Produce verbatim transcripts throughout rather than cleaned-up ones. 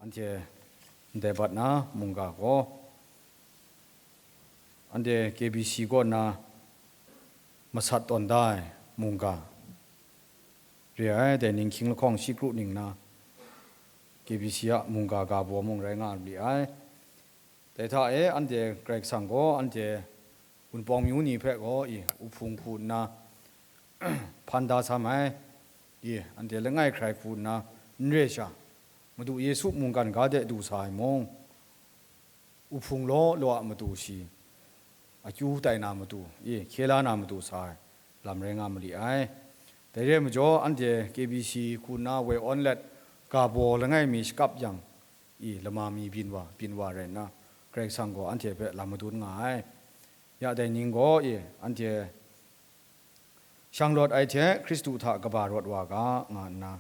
Anhte ndai bat na mungga gaw, anhte K B C kaw na masat tawn da ai mungga re ai, dai ninghkying lahkawng shi kru ning na K B C a mungga ga baw mung rai nga li ai. Dai hta e anhte Karai Kasang gaw anhte Wunpawng myu ni hpe gaw i uhpung hku nna hpan da sam ai, i anhte langai hkrai hku nna n re sha, Madu Yesu mungkan ga de du sa ai mung, uhpung law law a matu shi, akyu tai na matu, i hkye la na matu sa ai lam rai nga ma li ai. Dai re ai majaw, anhte K B C hku nna woi awn let ga baw langai mi shakap yang, i lama mi byin wa, byin wa rai nna, Karai Kasang gaw anhte hpe lam madun nga ai. Ya dai ning gaw, i anhte shanglawt ai hte Hkristu hta kaba rawt wa ga, nga nna,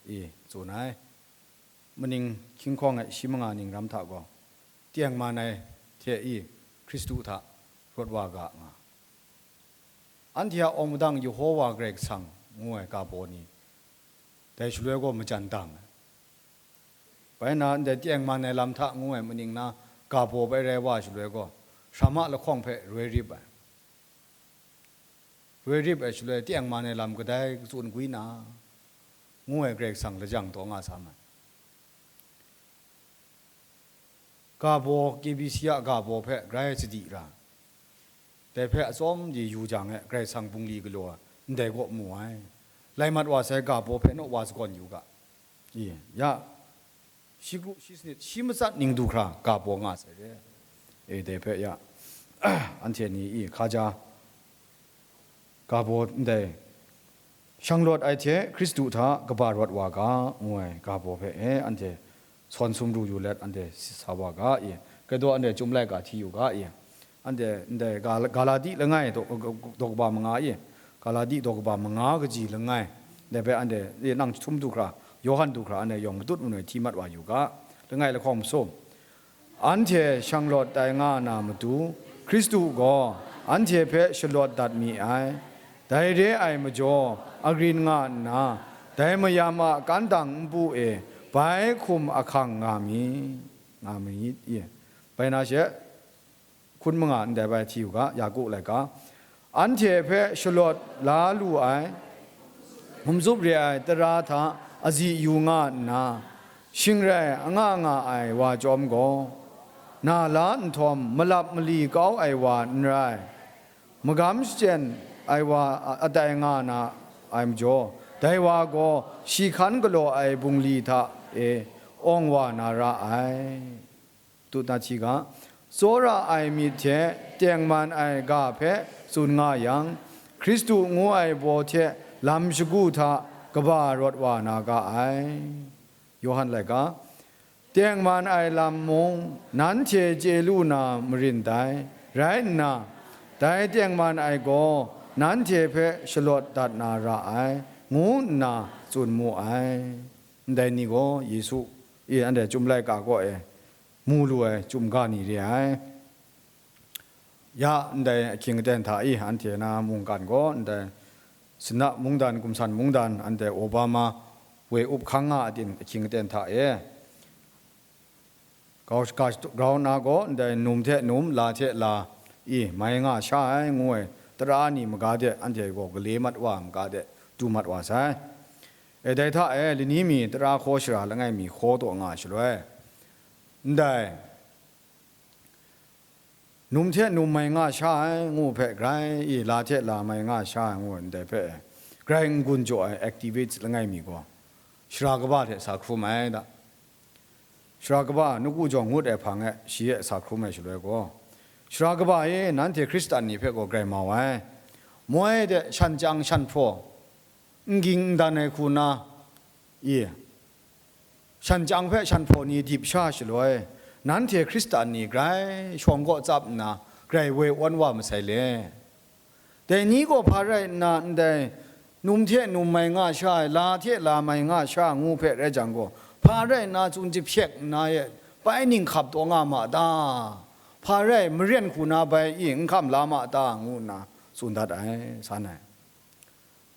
i tsun ai. Maning hkying hkawng e shi manga ning ram hta gaw, tengman ai hte i Hkristu hta rawt wa ga, nga. Anhte a awng madang Yehowa Karai Kasang ngu ai ga baw ni, dai shaloi gaw majan dang ai. Bai na, ndai tengman ai lam hta ngu ai maning na ga baw bai rai wa shaloi gaw, hkram a lahkawng hpe roi rip ai. Roi rip ai shaloi, tengman ai lam kadai katsun gwi na, ngu ai Karai Kasang lajang taw nga sa ma ai. Ga baw, K B C a ga baw hpe grai sadi ra, dai hpe atsawm di yu jang e, Karai Kasang bungli galaw ai, ndai kaw mu ai. Lai mat wa sai ga baw hpe naw wa sagawn yu ga. I, ya, shi kru, shi sanit, shi matsat ning du hkra ga baw nga sai re. E, dai hpe ya, anhte ni i hkaja ga baw ndai, shanglawt ai hte Hkristu hta kaba rawt wa ga, ngu ai ga baw hpe e, anhte sawn sumru yu let, anhte sa wa ga i, kaidaw anhte Chyum laika hti yu ga i, anhte ndai Gal-, Galati langai daw, daw kaba manga i, Galati daw kaba manga kaji langai, dai hpe anhte, e, nang htum du hkra, Yawhan du hkra, anhte yawng matut manoi hti mat wa yu ga, langai lahkawng masum. Anhte shanglawt tai nga na matu, Hkristu gaw anhte hpe shalawt dat mi ai. Dai re ai majaw, agrin nga nna, dai mayam a kantang npu e bai hkum ahkang nga mi, nga mi i? Bai na she, hkun manga ndai bai hti u ga, Yaku laika, anhte hpe shalawt la lu ai, hkum tsup re ai tara hta azi yu nga nna, shing rai anga nga ai wa chyawm gaw, na la nhtawm malap mali kau ai wa n rai, magam shachyen ai wa a-, atai nga na ai majaw, dai wa gaw shi hkan galaw ai bungli hta e awng wa na ra ai. Tut na hti ga, tsawra ai myit hte tengman ai ga hpe tsun nga yang, Hkristu ngu ai baw hte lam shagu hta kaba rawt wa na ga ai. Yawhan laika, tengman ai lam mung nanhte chye lu na marin dai, rai nna, dai tengman ai gaw nanhte hpe shalawt dat na ra ai, ngu nna tsun mu ai. Ndai ni gaw Yesu e anhte Chyum laika kaw e mu lu ai Chyum ga ni re ai. Ya ndai ahkying aten hta e anhte na mungkan gaw ndai Sina mungdan, Gumsan mungdan, anhte Obama woi up hkang nga a ting ahkying aten hta e, grau, grau na gaw ndai num hte num, la hte la, i mai nga sha ai, ngu ai tara ni maga de anhte gaw gale mat wa ai maga de du mat wa sai. E, dai hta e, lani mi tara hkaw shara langai mi hkaw taw nga ai shaloi, ndai num hte num mai nga sha ai, ngu hpe grai, i, la hte la mai nga sha ai, ngu ndai hpe grai n-gun jaw ai activists langai mi gaw, shara kaba hte sa hkrum ai da. Shara kaba nawku jawng ngut ai hpang e shi e sa hkrum ai shaloi gaw, shara kaba e, nanhte Hkristan ni hpe gaw grai mau ai. Moi de shan chyang shan hpraw, n ging n dan ai hku na, i, shan chyang hpe shan hpraw ni dip sha shaloi, nanhte Hkristan ni grai shawng kaw tsap nna, grai woi awn wa masai le. Dai ni gaw hpa rai nna, ndai num hte num mai nga sha ai, la hte la mai nga sha ngu hpe rai jang gaw, hpa rai nna tsun jahpyek nna e bai ning hkap taw nga ma ta? Hpa rai maren hku na bai i n hkam la ma ta? Ngu nna tsun dat ai, san ai.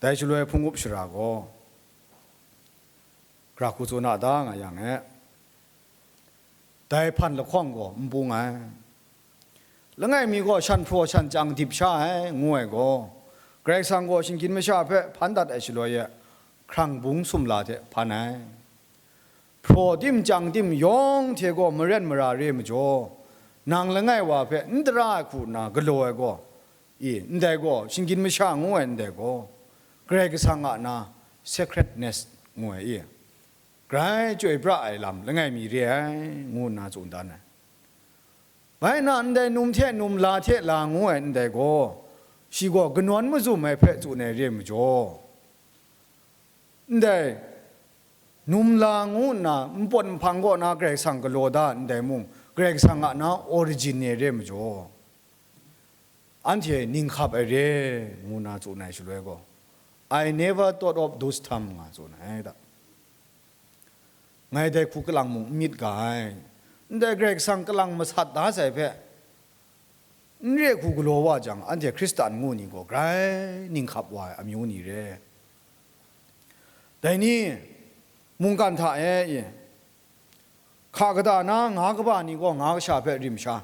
Dai shaloi hpung up shara gaw, gara hku tsun a ta nga yang e, dai hpan lahkawng gaw n bung ai. Langai mi gaw shan hpraw shan chyang dip sha ai, ngu ai gaw, Karai Kasang gaw shinggyim masha hpe hpan dat ai shaloi e, hkrang bung sumla hte hpan ai. Hpraw tim chyang tim yawng hte gaw maren mara re majaw, nang langai wa hpe n tara ai hku nna galaw ai gaw, i, ndai gaw shinggyim masha ngu ai ndai gaw, Karai Kasang a na sacredness ngu ai, i, grai chyoi pra ai lam langai mi re ai, ngu nna tsun dan ai. Bai na ndai num hte num, la hte la ngu ai ndai gaw, shi gaw kanawn mazum ai hpe tsun ai re majaw, ndai num la ngu nna npawt nhpang kaw na Karai Kasang galaw da ndai mung, Karai Kasang a na origin e re majaw, anhte ninghkap ai re, ngu nna tsun ai shaloi gaw, "I never thought of those term," nga tsun ai da. Ngai dai hku kalang mung n myit ga ai. Ndai Karai Kasang kalang masat da sai hpe, n re hku galaw wa jang, anhte Hkristan ngu ni gaw grai ninghkap wa ai amyu ni re. Dai ni, mungkan hta e, i, hka kata na nga kaba ni gaw nga kasha hpe rim sha,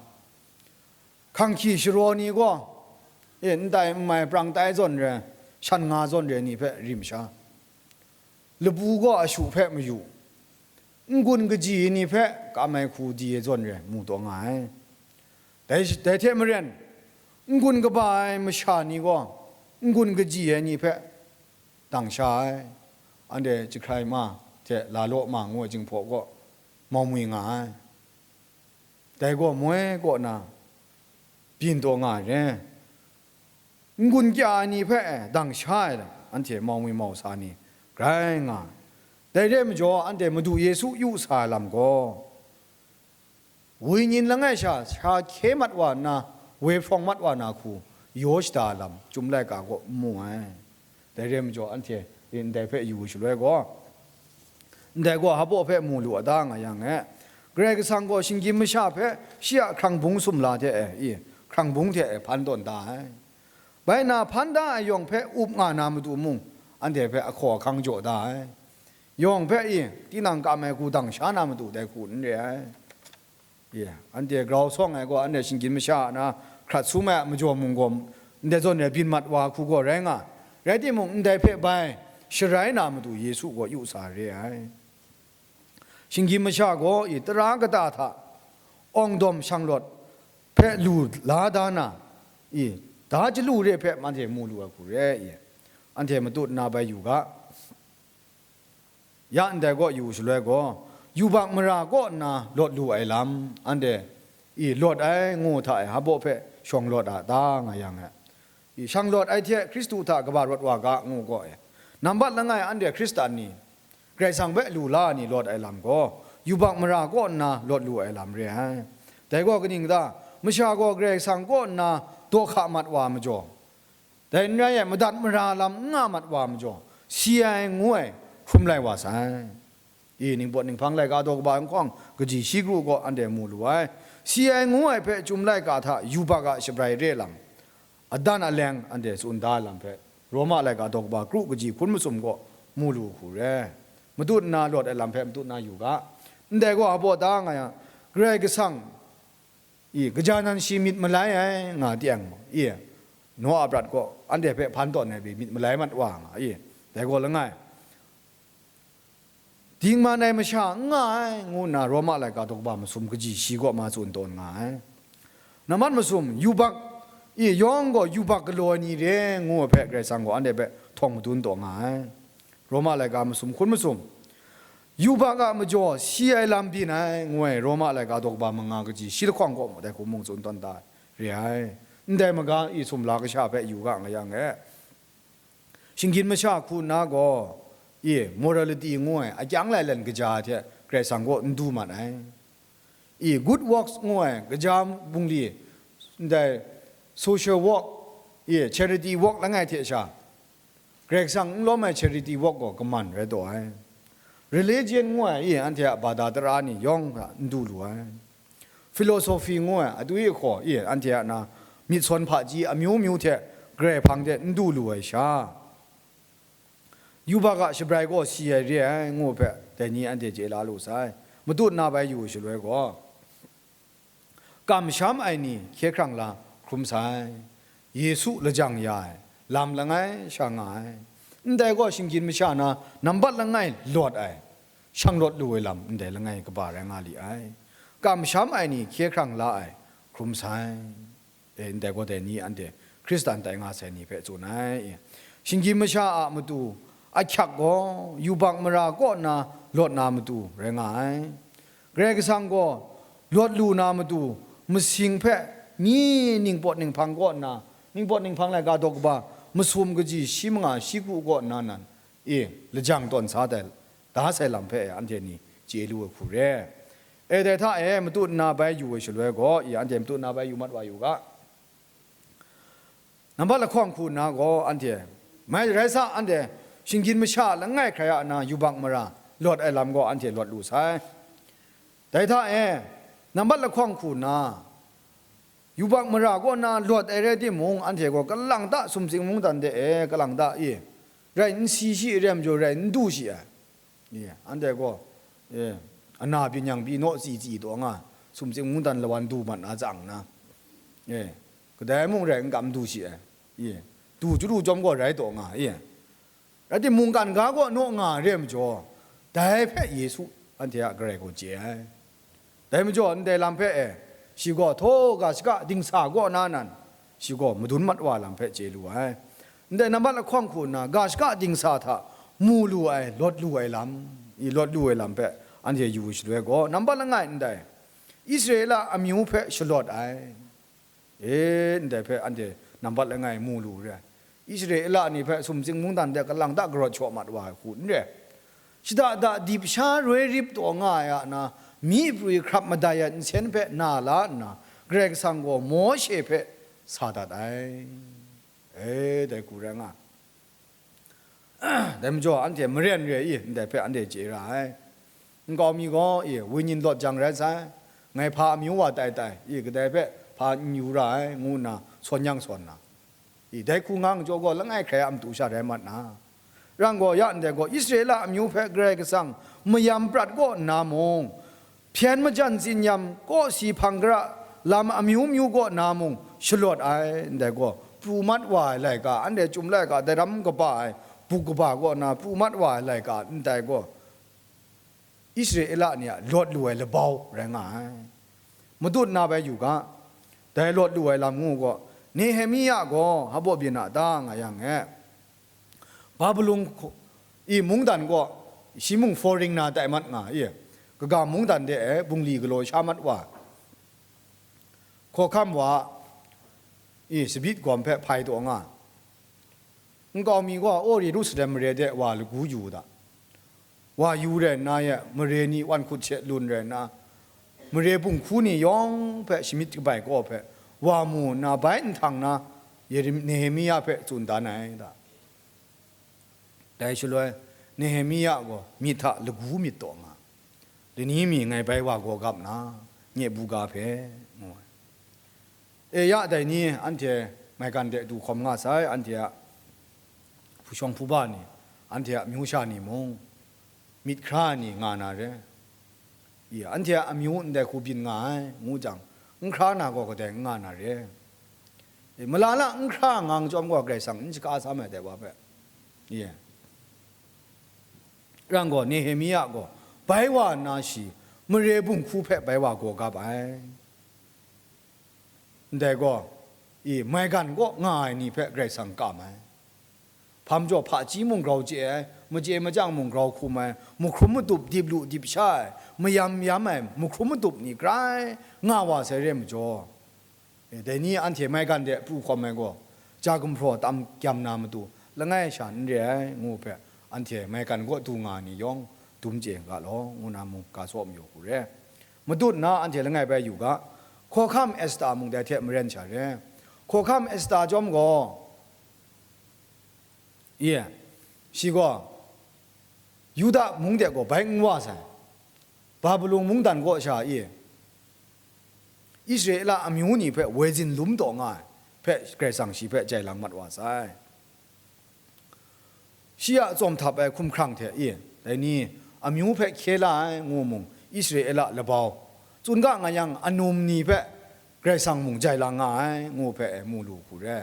hkanghki sharaw ni gaw, e, n tai n mai, prang tai zawn re, shan nga zawn re ni hpe rim sha, labu gaw ashu hpe mayu, n-gun kaji ai ni hpe kam ai hku di ai zawn re mu taw nga ai. Dai, dai hte maren, n-gun kaba ai masha ni gaw n-gun kaji ai ni hpe dang sha ai. Anhte jahkrai ma hte la law ma ngu ai jinghpaw kaw mau mwi nga ai. Dai gaw moi kaw na byin taw nga ai re. N-gun kya ai ni hpe dang sha ai lam, anhte mau mi mau sa ni grai nga ai. Dai re majaw, anhte Madu Yesu yu sa ai lam gaw, wenyin langai sha, sha hkye mat wa nna, woi hprawng mat wa na hku, yaw shada ai lam, Chyum laika gaw n mu ai. Dai re majaw, anhte ndai hpe yu shaloi gaw, ndai gaw hpa hpe mu lu a ta nga yang e, Karai Kasang gaw shinggyim masha hpe shi a hkrang bung sumla hte e, i, hkrang bung hte e hpan tawn da ai. Bai na, hpan da ai yawng hpe up nga na matu mung, anhte hpe ahkaw ahkang jaw da ai. Yawng hpe, i, tinang kam ai hku dang sha na matu dai hku n re ai. Ye, anhte grau sawng ai gaw, anhte shinggyim masha a na hkrat sum ai a majaw mung gaw, ndai zawn re byin mat wa hku gaw rai nga, rai timung, ndai hpe bai sharai na matu Yesu gaw yu sa re ai. Shinggyim masha gaw, i, tara kata hta awng dawm shanglawt hpe lu la da na, i, da chyalu re hpe anhte mu lu ai hku re, i, anhte matut nna bai yu ga. Ya ndai kaw yu shaloi gaw, yubak mara kaw nna lawt lu ai lam, anhte, i, lawt ai ngu hta e, hpa hpe shawng lawt a ta nga yang e, i, shang lawt ai hte Hkristu hta kaba rawt wa ga ngu gaw e, nambat langai anhte Hkristan ni, Karai Kasang hpe lu la ai ni lawt ai lam gaw, yubak mara kaw nna lawt lu ai lam re ai. Dai gaw kaning ta? Masha gaw Karai Kasang kaw nna daw hka mat wa majaw, dai n rai ai, madat mara lam n nga mat wa majaw, si ai ngu ai hkrum lai wa sai. I, Ningpawt Ninghpang laika daw kaba nhkawng kaji shi kru gaw anhte mu lu ai. Si ai ngu ai hpe Chyum laika hta yubak a shabrai re lam, adan aleng anhte tsun da ai lam hpe, Roma laika daw kaba kru kaji hkun masum gaw mu lu hku re. Matut nna lawt ai lam hpe matut nna yu ga. Ndai gaw hpa ta nga yang, Karai Kasang, i, kaja nan shi myit malai ai nga tiang, i, Noa a prat gaw anhte hpe hpan tawn ai pyi myit malai mat wa nga, i, dai gaw langai, dingman ai masha n nga ai, ngu nna Roma laika daw kaba masum kaji shi kaw ma tsun tawn nga ai. Nambat masum, yubak, i, yawng gaw yubak galaw ai ni re, ngu ai hpe Karai Kasang gaw anhte hpe htawng madun taw nga ai. Roma laika masum hkun masum, yubak a majaw si ai lam byin ai, ngu ai Roma laika daw kaba manga kaji shi lahkawng kaw mung dai hku mung tsun tawn da re ai. Ndai maga i sumla kasha hpe yu ga nga yang e, shinggyim masha hku nna gaw, i, morality ngu ai akyang lailen kaja hte Karai Kasang kaw n du mat ai. I, good works ngu ai kaja bungli, ndai social work, i, charity work langai hte sha, Karai Kasang n lawm ai charity work gaw kaman rai taw ai. Religion ngu ai, i, anhte a bada tara ni yawng hta n du lu ai. Philosophy ngu ai atwi ahkaw, i, anhte a na myit sawn hpaji amyu myu hte Karai hpang de n du lu ai sha, yubak a shabrai gaw si ai re ai, ngu hpe dai ni anhte chye la lu sai. Matut nna bai yu shaloi gaw, Kamsham ai ni hkye hkrang la hkrum sai, Yesu lajang ya ai lam langai sha nga ai. Ndai gaw, shinggyim masha na nambat langai lawt ai, shang lawt lu ai lam ndai langai kaba rai nga li ai. Kamsham ai ni hkye hkrang la ai hkrum sai. E, ndai gaw dai ni anhte Hkristan tai nga sai ni hpe tsun ai. Shinggyim masha a matu ahkyak gaw yubak mara kaw nna lawt na matu rai nga ai. Karai Kasang gaw lawt lu na matu masing hpe myi ningpawt ninghpang kaw nna, ningpawt ninghpang laika daw kaba masum kaji shi manga shi kru kaw nna nan, e, lajang tawn sa tai, da sai lam hpe anhte ni chye lu ai hku re. E, dai hta e, matut nna bai yu ai shaloi gaw, e, anhte matut nna bai yu mat wa yu ga. Nambat lahkawng hku nna gaw anhte, mai rai sa, anhte shinggyim masha langai hkrai a na yubak mara lawt ai lam gaw anhte lawt lu sai. Dai hta e, nambat lahkawng hku nna, yubak mara kaw na lawt ai rai timung, anhte gaw kalang ta sumsing mungdan de e, kalang ta i, rai n si shi, rai majaw rai n du shi ai. Ye, anhte gaw, ye, ana byin yang pyi naw tsi tsi taw nga, sumsing mungdan lawan du mat na tsang na, ye, kadai mung rai n kam du shi ai, ye, du chyaru chyawm gaw rai taw nga, ye, rai timung, mungkan ga gaw naw nga re ai majaw, dai hpe Yesu anhte a Karai gaw chye ai. Dai majaw, ndai lam hpe e, shi gaw htaw ga shaka dingsa kaw na nan, shi gaw madun mat wa lam hpe chye lu ai. Ndai nambat lahkawng hku nna, ga shaka dingsa hta mu lu ai, lawt lu ai lam, i lawt lu ai lam hpe anhte yu shaloi gaw, nambat langai ndai, Israela amyu hpe shalawt ai. E, ndai hpe anhte nambat langai mu lu re ai. Israela ni hpe sumsing mungdan de kalang ta karawt shaw mat wa ai hku n re. Shada da dip sha roi rip taw nga ai a na, myi prwi hkrap madai ai nsen hpe na la nna, Karai Kasang gaw Mawshe hpe sa dat ai. E, dai hku rai nga. Dai majaw, anhte maren re i, ndai hpe anhte chye ra ai. Nkau mi gaw, i, wenyin lawt jang rai sai, ngai hpa amyu wa tai tai, i, kadai hpe hpa n yu ra ai, ngu nna sawn yang sawn na, i, dai hku nga ai jaw gaw, langai hkrai a matu sha rai mat na, rang gaw, ya ndai gaw, Israela amyu hpe Karai Kasang mayam prat kaw nna mung, hpyen majan tsinyam, kawsi hpang gara lam amyu myu kaw na mung shalawt ai, ndai gaw, pru mat wa ai laika, anhte Chyum laika, dai ram kaba ai buk kaba kaw na pru mat wa ai laika, ndai gaw, Israela ni a lawt lu ai labau rai nga ai. Matut na bai yu ga, dai lawt lu ai lam ngu gaw, Nehemia gaw hpabaw byin a ta nga yang e, Babulon hku-, i mungdan gaw, shi mung foreigner tai mat nga i, kaga mungdan de e bungli galaw sha mat wa, hkawhkam wa i sabit gawm hpe hpai taw nga, nkau mi gaw, aw, Yerusalem mare de wa lagu yu u da, wa yu rai nna ye, mare ni wan hkut she lun rai nna, mare bunghku ni yawng hpe shamyit kabai kaw hpe wa mu nna, bai nhtang na Yerem-, Nehemia hpe tsun dan ai da. Dai shaloi, Nehemia gaw myit hta lagu myit taw nga, lani mi ngai bai wa gaw gap na, nye buga hpe, ngu ai. E ya, dai ni anhte maigan de du hkawm nga sai, anhte a hpu shawng hpu ba ni, anhte a amyu sha ni mung, myit hkra ni nga na re. I, anhte a amyu ndai hku byin nga ai, ngu jang, n hkra na gaw kadai n nga na re. E, malala n hkra nga chyawm gaw, Karai Kasang n shaga sam ai dai wa hpe. I, rang gaw, Nehemia gaw bai wa nna shi mare bunghku hpe bai wa gaw gap ai. Ndai gaw, i, maigan kaw nga ai ni hpe Karai Kasang kam ai. Hpa majaw hpaji mung grau chye ai, machye machyang mung grau hkum ai, mahkrum matup dip lu dip sha ai, mayam yam ai mahkrum matup ni grai nga wa sai re ai majaw, e, dai ni anhte maigan de pru hkawm ai gaw, ja gumhpraw tam kyam na matu langai sha n re ai, ngu hpe, anhte maigan kaw du nga ai ni yawng dum chye n ga law, ngu na mung ga tsaw mayu hku re. Matut nna anhte langai bai yu ga, hkawhkam Esta mung dai hte maren sha re. Hkawhkam Esta chyawm gaw, ye, shi gaw Yuda mung de gaw bai n wa sai, Babulon mungdan kaw sha i, Israela amyu ni hpe woi zin lum taw nga ai hpe Karai Kasang shi hpe jai lang mat wa sai. Shi a tsawm htap ai hkumhkrang hte i, dai ni amyu hpe hkye la ai ngu mung, Israela labau, tsun ga nga yang, anum ni hpe Karai Kasang mung jai lang nga ai, ngu hpe e mu lu hku re.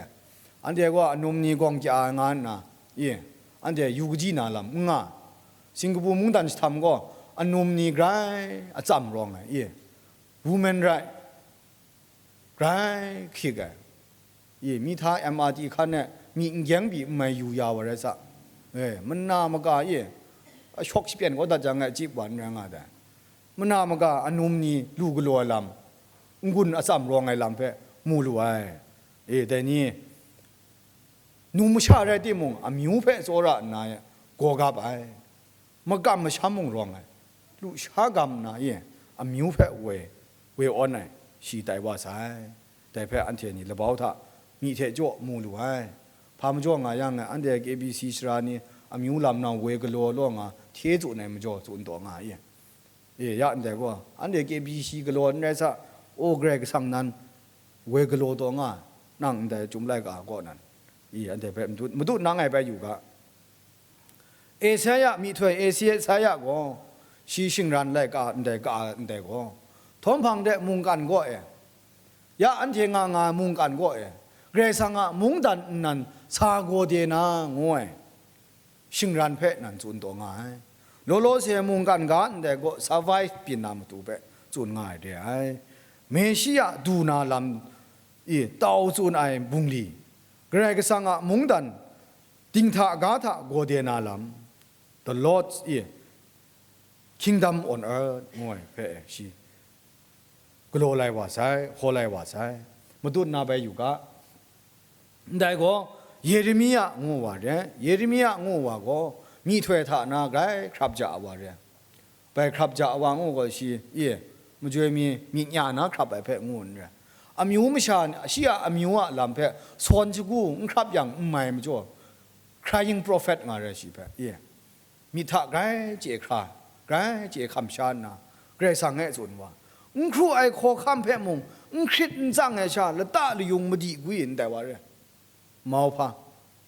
Anhte gaw anum ni gawng kya ai nga nna, i, anhte yu kaji na lam n nga. Singkapu mungdan jahtam gaw anum ni grai atsam rawng ai, i, women right, grai hkyik ai. I, mi hta M R T hkan e myi n gyeng pyi n mai yu ya wa rai sa. E, mana maga, i, a shawk shapyen kau dat jang e, chyi wa n rai nga ai. Mana maga anum ni lu galaw ai lam, n-gun atsam rawng ai lam hpe mu lu ai. E, dai ni, numsha rai timung, amyu hpe tsawra nna gaw gap ai. Makam masham mung rawng ai, lusha gam nna e, amyu hpe woi, woi awn ai, shi tai wa sai. Dai hpe anhte ni labau hta myi hte jaw mu lu ai. Hpa majaw nga yang e, anhte K B C sara ni amyu lam nang woi galaw law nga, hte tsun ai majaw tsun taw nga e. E, ya ndai gaw, anhte K B C galaw n rai sa, o, Karai Kasang nan woi galaw taw nga, nang ndai Chyum laika kaw nan, i, anhte hpe madu, madu nang ai bai yu ga. Esaia, myihtoi Esaia gaw, shi shingran laika ndai ka ndai gaw, htawm hpang de mungkan gaw e, ya anhte nga nga ai mungkan gaw e, Karai Kasang a mungdan nnan sa gaw de na, ngu ai shingran hpe nan tsun taw nga ai. Law law se mungkan ga ndai gaw survive byin na matu hpe tsun nga ai re ai. Meshia du na lam i tau tsun ai bungli, Karai Kasang a mungdan dinghta ga hta gaw de na lam, the Lord's i kingdom on earth, ngu ai hpe shi galaw lai wa sai, haw lai wa sai, madun na bai yu ga. Ndai gaw, Yeremia ngu wa re, Yeremia ngu wa gaw, myihtoi hta na grai hkrap ja wa re. Bai hkrap ja wa ngu gaw shi, i, majoi mi myit nya na hkrap ai hpe ngu n re. Amyu masha, shi a amyu a lam hpe sawn shagu n hkrap yang n mai majaw, crying prophet nga re shi hpe, i. Myit hta grai chye hkra, grai chye hkam sha nna, Karai Kasang e tsun wa, n hkru ai hkawhkam hpe mung, n hkrit n tsang ai sha, lata layung madi gwi ndai wa re. Mauhpa,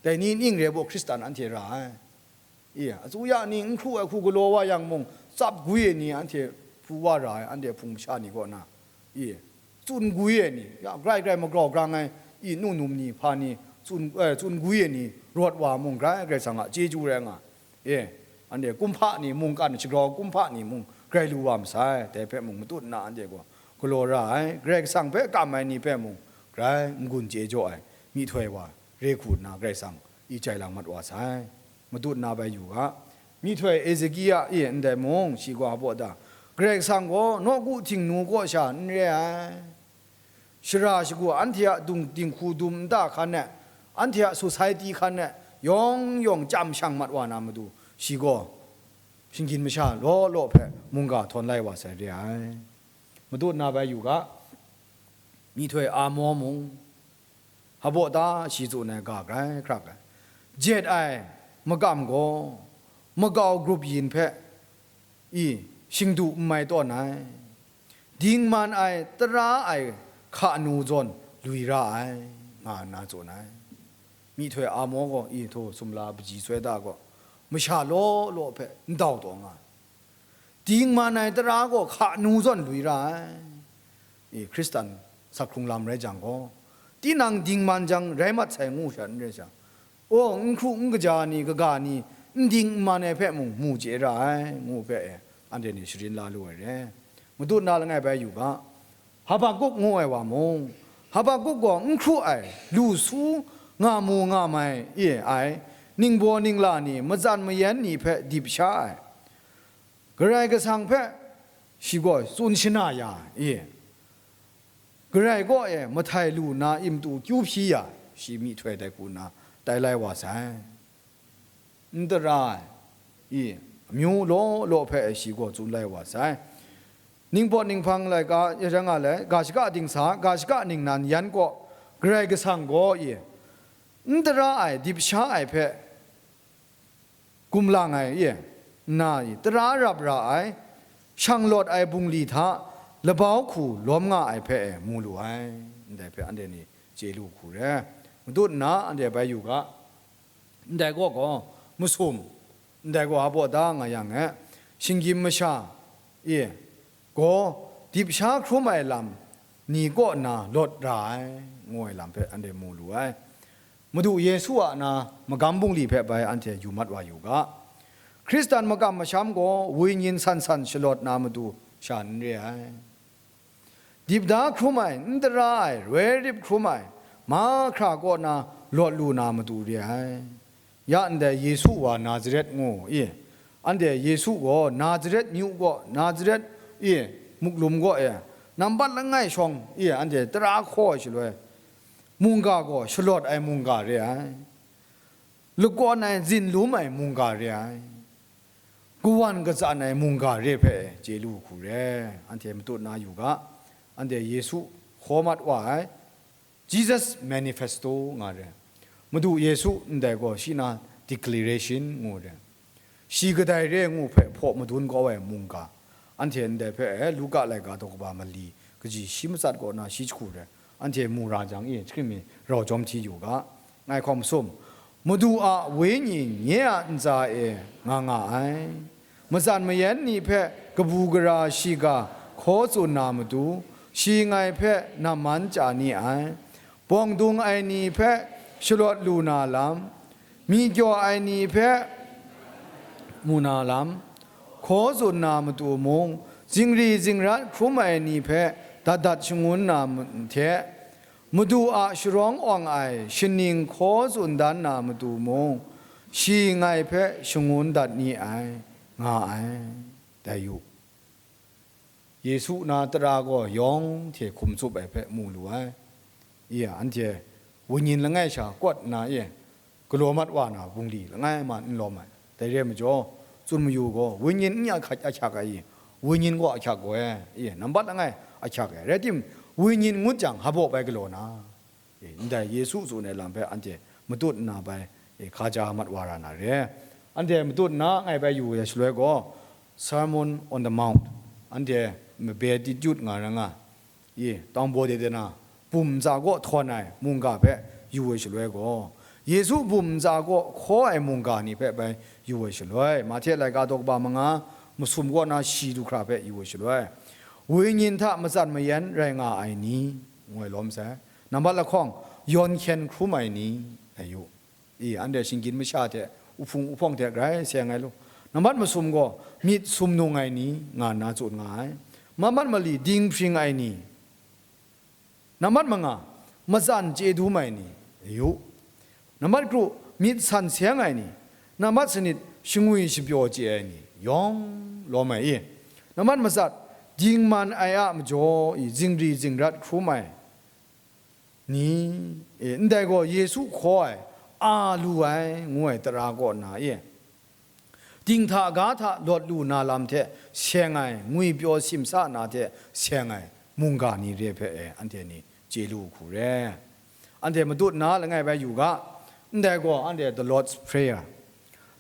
dai ni ning re baw Hkristan anhte ra ai. I, atsuya ni n hkru ai hku galaw wa yang mung, tsap gwi ai ni anhte pru wa ra ai, anhte hpung masha ni kaw na. I, tsun gwi ai ni, ya, grai grai magrau grang ai, i, nu num ni, hpa ni, tsun, eh, tsun gwi ai ni, rawt wa mung, grai Karai Kasang a chyeju rai nga. E, anhte kumhpa ni, mungkan shagrau kumhpa ni mung, grai lu wa masai, dai hpe mung matut nna anhte gaw galaw ra ai, Karai Kasang hpe kam ai ni hpe mung, grai n-gun chye jaw ai, myihtoi wa, re hku nna Karai Kasang i jai lang mat wa sai. Matut nna bai yu ga, myihtoi Ezekia e ndai mung, shi gaw a baw da, Karai Kasang gaw nawku htingnu kaw sha n re ai, shara shagu anhte a dung dinghku dum nta hkan e, anhte a society hkan e, yawng yawng chyam shang mat wa na matu, shi gaw shinggyim masha law law hpe mungga htawn lai wa sai re ai. Matut nna bai yu ga, myihtoi Amo mung, Haba ta shi tsun ai ga grai hkrak ai. Jet ai makam gaw makau grup yin hpe i shingdu n mai tawn ai. Dingman ai tara ai hka nu zawn lui ra ai, nga nna tsun ai. Myihtoi Amo gaw i htaw sumla paji soi da gaw, masha law law hpe n dau taw nga ai. Dingman ai tara gaw hka nu zawn lui ra ai. E, Hkristan sak hkrung lam rai jang gaw, tinang dingman jang rai mat sai ngu sha n rai sha, aw, n hkru n kaja ni, kaga ni, n ding n man ai hpe mung mu chye ra ai, ngu hpe e, anhte ni sharin la lu ai re. Matut na langai bai yu ga, Habakuk ngu ai wa mung, Habakuk gaw n hkru ai, lu su nga mu nga mai e ai, ningbaw ningla ni, matsan mayan ni hpe dip sha ai, Karai Kasang hpe shi gaw tsun shana ya i? Karai kaw e mahtai lu nna imtu kyu hpyi ya, shi myihtoi dai hku nna tai lai wa sai. N tara ai i, amyu law law hpe shi gaw tsun lai wa sai. Ningpawt ninghpang laika, ya nga lai, ga shaka dingsa, ga shaka ningnan yan kaw, Karai Kasang gaw i, n tara ai, dip sha ai hpe, gumlang ai e, nna i, tara rap ra ai, shanglawt ai bungli hta labau hku lawm nga ai hpe e mu lu ai, ndai hpe anhte ni chye lu hku re. Matut nna anhte bai yu ga, ndai kaw gaw masum, ndai gaw hpa da nga yang e, shinggyim masha e gaw dip sha hkrum ai lam, ni kaw na lawt ra ai, ngu ai lam hpe anhte mu lu ai. Madu Yesu a na magam bungli hpe bai anhte yu mat wa yu ga. Hkristan makam masham gaw wenyin san san shalawt na matu sha n re ai. Dip da hkrum ai, n tara ai, roi rip hkrum ai, mahkra kaw na lawt lu na matu re ai. Ya ndai Yesu wa Nazaret ngu i, anhte Yesu gaw Nazaret myu gaw, Nazaret i, muklum gaw e, nambat langai shawng i, anhte tara hkaw ai shaloi, mungga gaw shalawt ai mungga re ai, lakawn ai, zinlum ai mungga re ai, kawan katsan ai mungga re hpe chye lu hku re, anhte matut na yu ga, anhte Yesu hkaw mat wa ai, Jesus Manifesto nga re. Madu Yesu ndai gaw shi na declaration ngu re. Shi kadai re ngu hpe hpaw madun kau ai mungga. Anhte ndai hpe Luka laika daw kaba mali kaji shi matsat kaw na shi jahku re. Anhte mu ra jang i, hkrim mi rau jawm hti yu ga. Ngai hkawm sum, Madu a Wenyi nye a ntsa e nga nga ai. Matsan mayan ni hpe kabu gara shiga hkaw tsun na matu, shi ngai hpe namman chya ni ai. Bawng dung ai ni hpe shalawt lu na lam, myi kyaw ai ni hpe mu na lam, hkaw tsun na matu mung, zingri zingrat hkrum ai ni hpe dat dat shangun na hte, Madu a sharawng awng ai shaning hkaw tsun dan na matu mung, shi ngai hpe shangun dat ni ai, nga ai. Dai yu, Yesu na tara gaw yawng hte hkum tsup ai hpe mu lu ai. I ya, anhte wenyin langai sha kawt nna e, galaw mat wa na bungli langai man n lawm ai. Dai re ai majaw, tsun mayu gaw, wenyin n ya hkyak ai i, wenyin gaw ahkyak gaw e, i, nambat langai ahkyak ai. Rai tim, wenyin ngut jang, hpaw bai galaw na, e, ndai Yesu tsun ai lam hpe anhte matut nna bai, e, hkaja mat wa ra na re. Anhte matut nna ngai bai yu ai shaloi gaw, Sermon on the Mount, anhte Beatitude nga ra nga, i, tawng baw de de na, bum ntsa kaw htawn ai mungga hpe yu ai shaloi gaw, Yesu bum ntsa kaw hkaw ai mungga ni hpe bai yu ai shaloi, Mahte laika daw kaba manga, masum kaw na shi du hkra hpe yu ai shaloi, wenyin hta matsan mayan rai nga ai ni, ngu ai lawm sai. Nambat lahkawng, yawn hkyen hkrum ai ni, ai yu. I, anhte shinggyim masha hte, uhpung uhpawng hte grai seng ai lu. Nambat masum gaw, myit sumnung ai ni, nga nna tsun nga ai. Mamat mali dinghpring ai ni. Nambat manga, matsan chye dum ai ni, yu. Nambat kru, myit san seng ai ni. Nambat sanit, shangwi shapyaw chye ai ni, yawng lawm ai i. Nambat matsat, dingman ai a majaw i, zingri zingrat hkrum ai ni, e, ndai gaw Yesu hkaw ai, a lu ai, ngu ai tara kaw na e, dinghta ga hta lawt lu na lam hte seng ai, ngwipyaw simsa na hte seng ai mungga ni re hpe e, anhte ni chye lu hku re. Anhte matut nna langai bai yu ga, ndai gaw anhte The Lord's Prayer,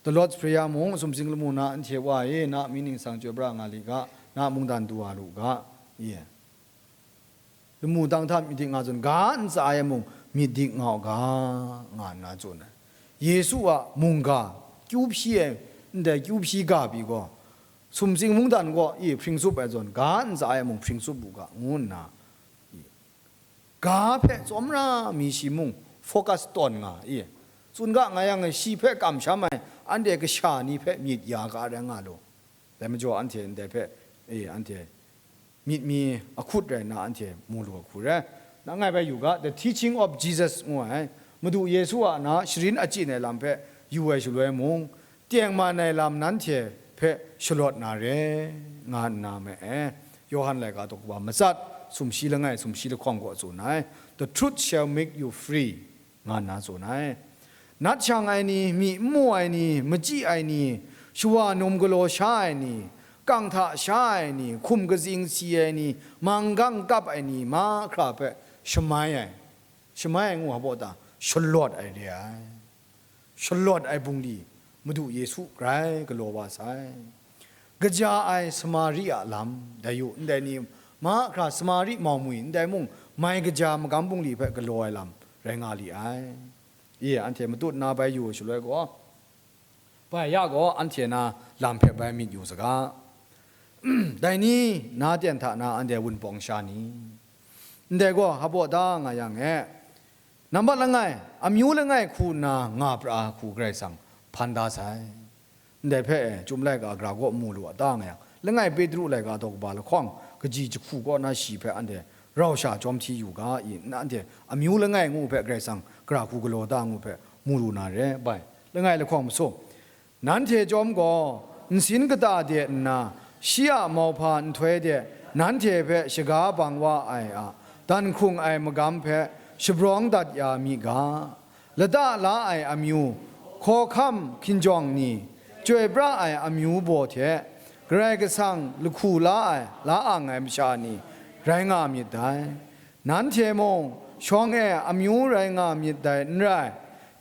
The Lord's Prayer mung sumsing lamu na anhte wa e, na mying ningsang chyoi pra nga li ga, na mungdan du wa lu ga, ye. Lamu dang hta myit dik nga tsun, ga ntsa e mung myit dik nga u ga, nga nna tsun ai. Yesu a mungga, kyu hpyi ai, ndai kyu hpyi ga pyi gaw, sumsing mungdan gaw i hpring tsup ai zawn, ga ntsa e mung hpring tsup u ga, ngu nna, i, ga hpe tsawmra mi shi mung focus tawn nga i, tsun ga nga yang, shi hpe kamsham ai anhte kasha ni hpe myit ya ga rai nga lu. Dai majaw anhte ndai hpe, e, anhte myit mi ahkut rai nna anhte mu lu ai hku rai. Nang ngai bai yu ga, The Teaching of Jesus ngu ai, Madu Yesu a na sharin achyin ai lam hpe yu ai shaloi mung, tengman ai lam nanhte hpe shalawt na re, nga nna ma e. Yawhan laika daw kaba matsat, sumshi langai, sumshi lahkawng gaw tsun ai, The truth shall make you free, nga nna tsun ai. Nat shang ai ni, myi n mu ai ni, machyi ai ni, shawa num galaw sha ai ni, kang hta sha ai ni, hkum katsing si ai ni, manggang kap ai ni, mahkra hpe shamai ai, shamai ai ngu hpa ta, shalawt ai re ai. Shalawt ai bungli, Madu Yesu grai galaw wa sai. Kaja ai Samari a lam, dai yu, ndai ni, mahkra Samari mau mwi, ndai mung, mai kaja magam bungli hpe galaw ai lam rai nga li ai. I, anhte matut na bai yu ai shaloi gaw, bai ya gaw anhte na lam hpe bai myit yu saga. Dai ni, na ten hta na anhte wunpawng sha ni? Ndai gaw hpa baw da nga yang e, nambat langai, amyu langai hku nna nga pra ai hku Karai Kasang hpan da sai. Ndai hpe e, Chyum laika gara kaw mu lu a ta nga yang, langai Petru laika daw kaba lahkawng kaji jahku kaw na shi hpe anhte rau sha jawm hti yu ga i, nna anhte amyu langai ngu hpe Karai Kasang gara hku galaw da ngu hpe mu lu na re ai. Langai lahkawng masu, nanhte chyawm gaw, nsin kata de nna, shi a mauhpa nhtoi de nanhte hpe shaga bang wa ai a dan hkrung ai magam hpe shabrawng dat ya mi ga. Lata la ai amyu, hkawhkam hkinjawng ni, chyoi pra ai amyu baw hte, Karai Kasang lahku la ai la ang ai masha ni rai nga myit dai. Nanhte mung shawng e amyu rai nga myit dai n rai,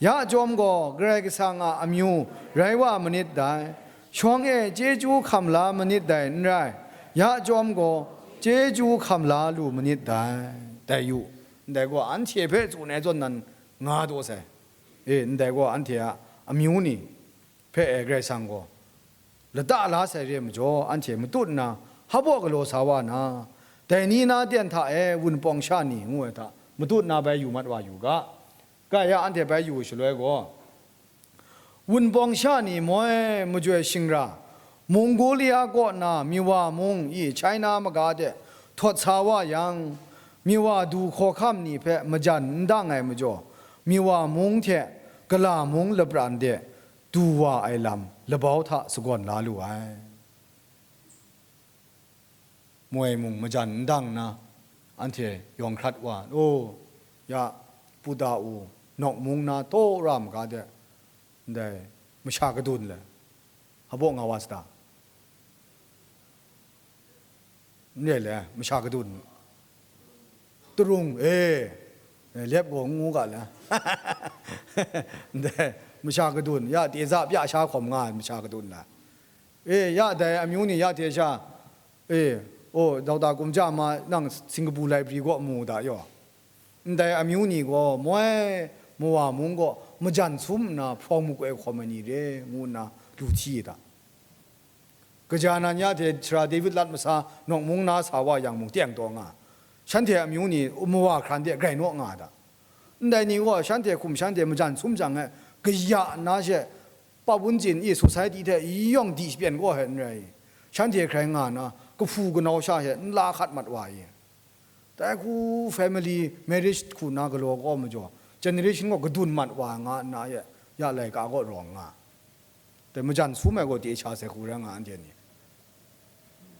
ya chyawm gaw Karai Kasang a amyu rai wa manit dai. Shawng e chyeju hkam la manit dai n rai, ya chyawm gaw chyeju hkam la lu manit dai. Dai yu, ndai gaw anhte hpe tsun ai zawn nan nga daw sai. E, ndai gaw anhte a amyu ni hpe e Karai Kasang gaw lata la sai re ai majaw, anhte matut nna hpa baw galaw sa wa na, dai ni na ten hta e wunpawng sha ni ngu ai hta matut nna bai yu mat wa yu ga. Ga ya anhte bai yu shaloi gaw, wunpawng sha ni moi majoi shingra, Mongolia kaw na Miwa mung i China maga de htawt sa wa yang, Miwa du hkawhkam ni hpe majan n dang ai majaw, Miwa mung hte Gala mung lapran de du wa ai lam labau hta sagawn la lu ai. Moi mung majan n dang nna, anhte yawng hkrat wa, o, ya, Buda u, nawk mung na taw ra maga de, ndai masha kadun le, hpa baw nga wa sata? N re le, masha kadun, tarung, e, e, lep gaw n ngu ga le. Ndai masha kadun, ya, teza pya sha hkawm nga ai masha kadun la. E, ya dai amyu ni ya hte sha, e, o, dauda kumja ma nang Singapore library kaw mu da yaw. Ndai amyu ni gaw moi mawa mung gaw majan sum nna hprawng makoi hkawm ai ni re ngu nna lu hti da. Kaja nan ya hte Sara David lat masa nawk mung na sa wa yang mung teng taw nga, shanhte amyu ni mawa hkran de grai naw nga da. Ndai ni gaw shanhte hkum shanhte majan sum jang e, kaya nna she, pa bun chin i society hte yawng di shapyen gaw hte n rai i, shanhte hkrai nga nna, kahpu kanau sha she nla hkat mat wa i, dai hku family marriage hku na galaw kaw majaw, generation gaw kadun mat wa nga nna, ya, ya laika kaw rawng nga. Dai majan sum ai gaw, dai sha sai hku rai nga, anhte ni.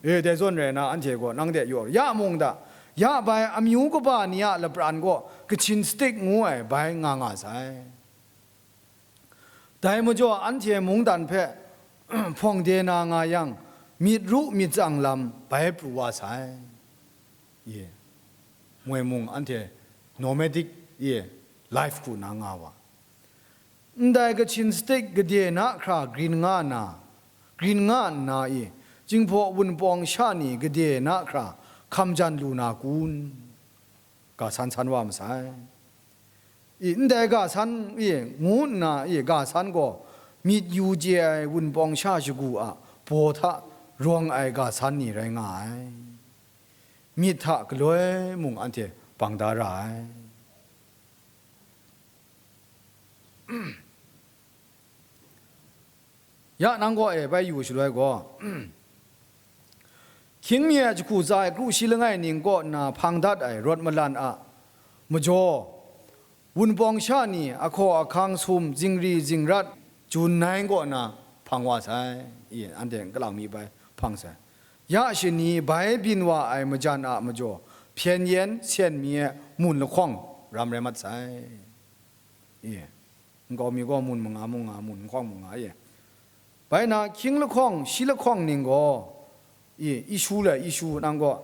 E, dai zawn rai na, anhte gaw nang de yaw, ya mung da, ya bai amyu kaba ni a lapran gaw Kachin stick ngu ai bai nga nga sai. Dai majaw, anhte mungdan hpe hpawng de na nga yang, myit ru myit tsang lam bai pru wa sai. Ye. Moi mung anhte nomadic, ye, life hku na nga wa. Ndai Kachin stick gade na hkra grin nga na, grin nga nna i, Jinghpaw wunpawng sha ni gade na hkra hkam jan lu na kun? Ga san san wa masai. I, ndai ga san, i, ngu nna, i, ga san gaw myit yu chye ai wunpawng sha shagu a baw hta rawng ai ga san ni rai nga ai. Myit hta galoi mung anhte bang da ra ai. Ya nang gaw e bai yu shaloi gaw, hkying mi a jahku tsa ai kru shi langai ning kaw nna hpang dat ai rawt malan a majaw, wunpawng sha ni ahkaw ahkang sum zingri zingrat jun nai kaw na hpang wa sai. I, anhte kalang mi bai hpang sai. Ya shani bai byin wa ai majan a majaw, hpyen yen sen mi e mun lahkawng ram rai mat sai. I, nkau mi gaw mun manga mung nga, mun nhkawng mung nga, i. Bai na, hkying lahkawng, shi lahkawng ning gaw, i, ishu le ishu nang gaw,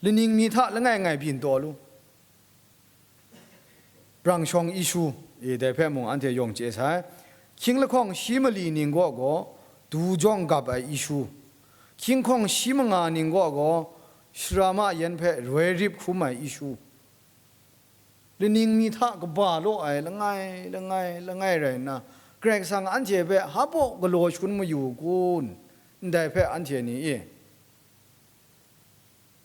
laning mi hta langai ngai byin taw lu. Brang shawng ishu, i, dai hpe mung anhte yawng chye sai. Hkying lahkawng shi mali ning gaw gaw, du jawng gap ai ishu. Hkying hkawng shi manga ning gaw gaw, sara ma yan hpe roi rip hkrum ai ishu. Laning mi hta kaba law ai langai, langai, langai rai nna, Karai Kasang anhte hpe hpa baw galaw shangun mayu kun? Ndai hpe anhte ni e,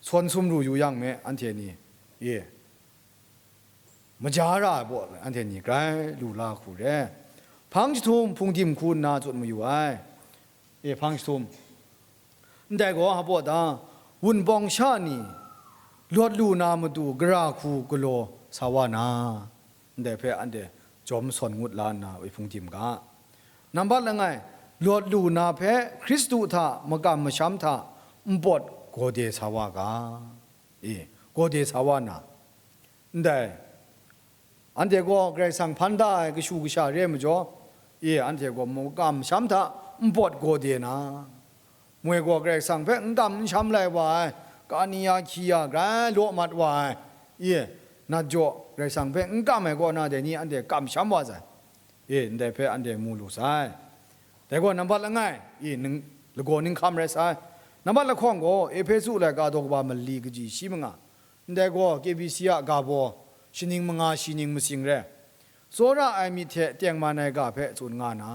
sawn sumru yu yang me, anhte ni. e, maja ra ai baw, anhte ni grai lu la hku re. Hpang jahtum hpungdim hku nna tsun mayu ai. E, hpang jahtum. Ndai gaw, hpa baw ta, wunpawng sha ni lawt lu na matu gara hku galaw sa wa na, ndai hpe anhte jawm sawn ngut la nna, e, hpungdim ga. Nambat langai, lawt lu na hpe Hkristu hta makam masham hta npawt gawde sa wa ga. E, gawde sa wa na, ndai, anhte gaw Karai Kasang hpan da ai kashu kasha re ai majaw, e, anhte gaw makam masham hta npawt gawde na, moi gaw Karai Kasang hpe n kam n sham lai wa ai, kani ya hki ya grai law mat wa ai, e, nat jaw Karai Kasang hpe n kam ai kaw na dai ni anhte kamsham wa sai. E, ndai hpe anhte mu lu sai. Dai gaw nambat langai, e, ning, lagaw ninghkam rai sai. Nambat lahkawng gaw, Ehpesu laika daw kaba mali kaji shi manga, ndai gaw K B C a ga baw, shaning manga shi ning masing re, tsawra ai myit hte tengman ai ga hpe tsun nga na,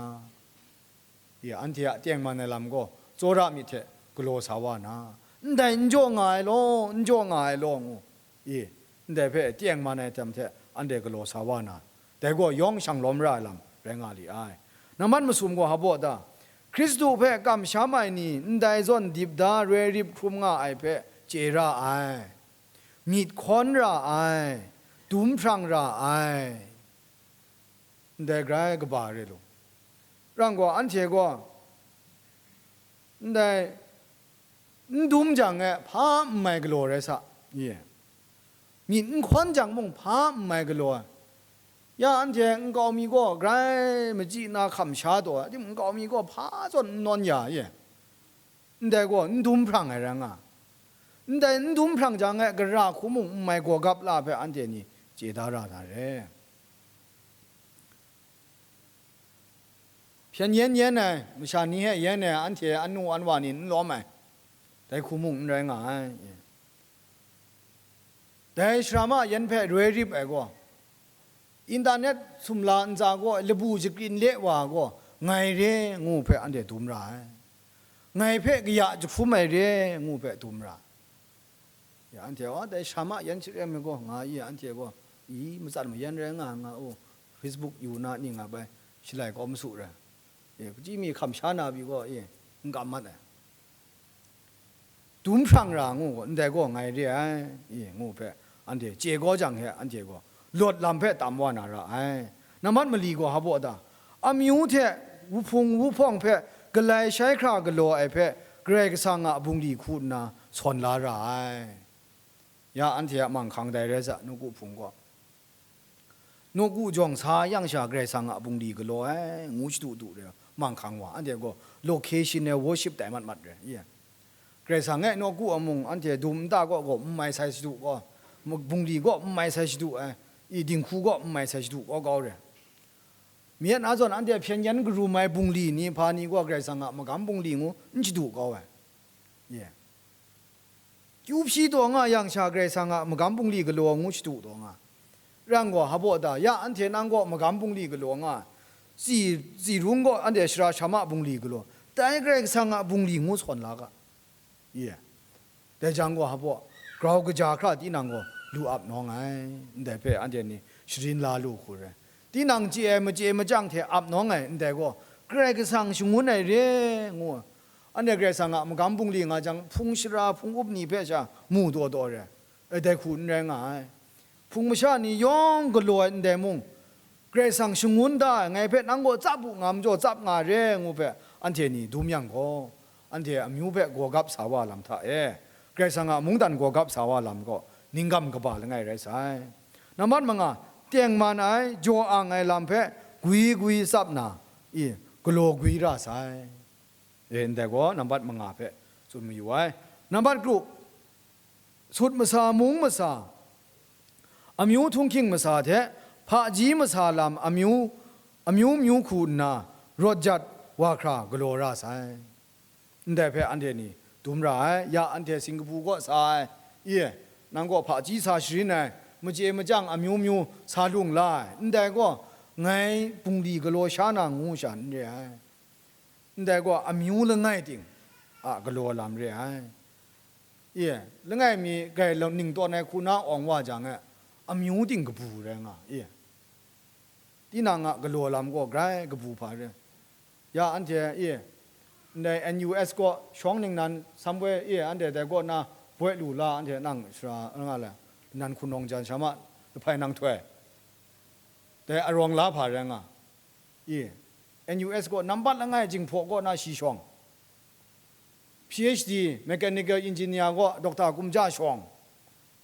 e, anhte a tengman ai lam gaw tsawra myit hte galaw sa wa na, ndai n jaw nga ai law, n jaw nga ai law ngu, e, ndai hpe tengman ai htam hte anhte galaw sa wa na, dai gaw yawng shanglawm ra ai lam rai nga li ai. Nambat masum gaw hpa baw ta, Hkristu hpe kamsham ai ni ndai zawn dip da roi rip hkrum nga ai hpe chye ra ai, myit hkawn ra ai, dum hprang ra ai, ndai grai kaba re lu. Rang gaw, anhte gaw, ndai, n dum jang e hpa n mai galaw rai sa, ye. Myit n hkawn jang mung hpa n mai galaw ai. Ya anhte nkau mi gaw grai machyi na hkam sha taw ai, timung nkau mi gaw hpa zawn n nawn ya, ye. Ndai gaw n dum hprang ai rai nga. Ndai n dum hprang jang e gara hku mung n mai gawgap la hpe anhte ni chye da ra na re. Hpyen yen yen ai, masha ni hpe yen ai, anhte anu anwa ni n lawm ai, dai hku mung n rai nga ai. Dai sara ma yan hpe roi rip ai gaw, internet sumla ntsa gaw labu jakrin le wa gaw, ngai re ngu hpe anhte dum ra ai. Ngai hpe kaya jahkrum ai re ngu hpe dum ra ai. Ya, anhte, "Wa, dai sara ma yan share ai gaw, nga i, anhte gaw, i, matsat mayan rai nga, nga u, Facebook yu na ning nga bai, shalai kau masu rai. E, kachyi mi hkam sha na pyi gaw, e, n kam mat ai." Dum hprang ra ngu gaw, ndai gaw ngai re ai, e, ngu hpe, anhte chye kau jang he, anhte gaw lawt lam hpe tam wa na ra ai. Nambat mali gaw hpa baw ta, amyu hte wuhpung wuhpawng hpe galai shai hkra galaw ai hpe, Karai Kasang a bungli hku nna sawn la ra ai. Ya anhte a manghkang dai rai sa, nawku hpung gaw. Nawku jawng sa yang sha Karai Kasang a bungli galaw ai, ngu shadu du re, manghkang wa, anhte gaw location e worship tai mat mat re, ye. Karai Kasang e nawku a mung anhte dum nta gaw, gaw n mai sai shadu gaw, bungli gaw n mai sai shadu ai, i dinghku gaw n mai sai shadu gaw kau re. Myen a zawn anhte hpyen yan karum ai bungli ni hpa ni gaw Karai Kasang a magam bungli ngu n shadu kau ai. Ye. Kyu hpyi taw nga yang sha Karai Kasang a magam bungli galaw ngu shadu taw nga. Rang gaw, hpa baw ta, ya anhte nang gaw magam bungli galaw nga, tsi, tsi rung gaw anhte sara sara ma bungli galaw, dai Karai Kasang a bungli ngu sawn la ga. Ye. Dai jang gaw, hpa baw, grau kaja hkra tinang gaw lu ap nawng ai, ndai hpe anhte ni sharin la lu hku re. Tinang chye ai machye machyang hte ap nawng ai, ndai gaw, Karai Kasang shangun ai re, ngu. Anhte Karai Kasang a magam bungli nga jang, hpung shara, hpung up ni hpe sha mu taw taw re. E, dai hku n rai nga ai. Hpung masha ni yawng galaw ai ndai mung, Karai Kasang shangun da ai, ngai hpe nang gaw tsap u nga majaw, tsap nga re, ngu hpe anhte ni dum yang gaw, anhte amyu hpe gawgap sa wa lam hta e, Karai Kasang a mungdan gawgap sa wa lam gaw, ninggam kaba langai rai sai. Nambat manga, tengman ai, jaw ang ai lam hpe gwi gwi tsap na, i, galaw gwi ra sai. E, ndai gaw nambat manga hpe tsun mayu ai. Nambat kru, sut masa, mung masa, amyu htunghking masa hte hpaji masa lam amyu, amyu myu hku nna rawt jat wa hkra galaw ra sai. Ndai hpe anhte ni dum ra ai, ya anhte Singkapu kaw sa ai, i, nang gaw hpaji sa sharin ai, machye machyang amyu myu sa lung la ai, ndai gaw ngai bungli galaw sha na ngu sha n re ai. Ndai gaw amyu langai ting a galaw lam re ai. Ye, langai mi grai ning tawn ai hku na awng wa jang e, amyu ting kabu rai nga, ye. Tinang a galaw lam gaw grai kabu hpa re. Ya anhte, ye, ndai N U S kaw shawng ningnan somewhere, ye, anhte dai kaw na boi lu la, anhte nang sara nga le, nan hkunawng jan sha ma, lahpai nang htoi. Dai arawng la hpa rai nga, ye. N U S kaw nambat langai Jinghpaw kaw na shi shawng, P H D mechanical engineer kaw doctor kumja shawng,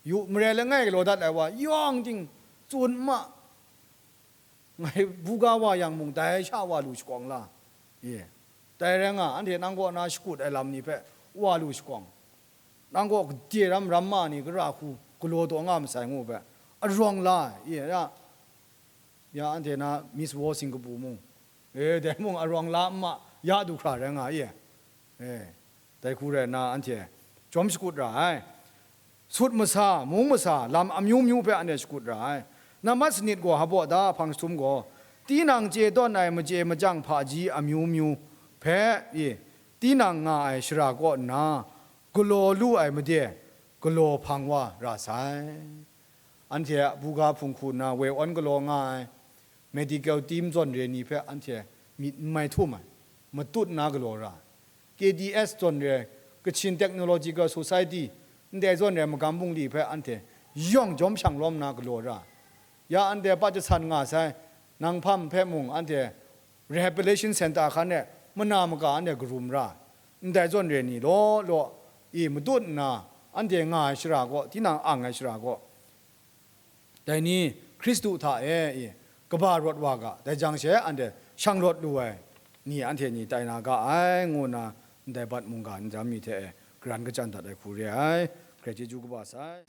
yu mare langai galaw dat ai wa yawng ting tsun ma, ngai buga wa yang mung dai sha wa lu shakawng la, ye. Dai rai nga, anhte nang kaw na shakut ai lam ni hpe wa lu shakawng, nang kaw gade ram ram ma ni gara hku galaw taw nga masai ngu hpe arawng la, ye, ya, ya anhte na Miss War Singapore mung, e, dai mung arawng la ma ya du hkra rai nga, ye. E, dai hku rai nna anhte jawm shakut ra ai. Sut masa, mung masa, lam amyu myu hpe anhte shakut ra ai. Nambat sanit gaw hpaw da hpang jahtum gaw, tinang chye tawn ai machye machyang hpaji amyu myu hpe, i, tinang nga ai shara kaw nna, galaw lu ai made, galaw hpang wa ra sai. Anhte a buga hpung hku nna woi awn galaw nga ai, medical team zawn re ni hpe anhte myit n mai htum ai, matut nna galaw ra ai. K T S zawn re, Kachin Technological Society, ndai zawn re magam bungli hpe anhte yawng jawm shang lawm nna galaw ra ai. Ya anhte pat jasan nga sai, nang hpam hpe mung anhte rehabilitation center hkan e mana maka anhte karum ra ai. Ndai zawn re ni law law, i, matut nna anhte nga ai shara kaw, tinang ang ai shara kaw, dai ni Hkristu hta e, i, kaba rawt wa ga, dai jang she anhte shang rawt lu ai ni anhte ni tai na ga ai, ngu nna ndai bat mungga ndam mi hte e garan kachyan dat ai hku re ai. Grai chyeju kaba sai.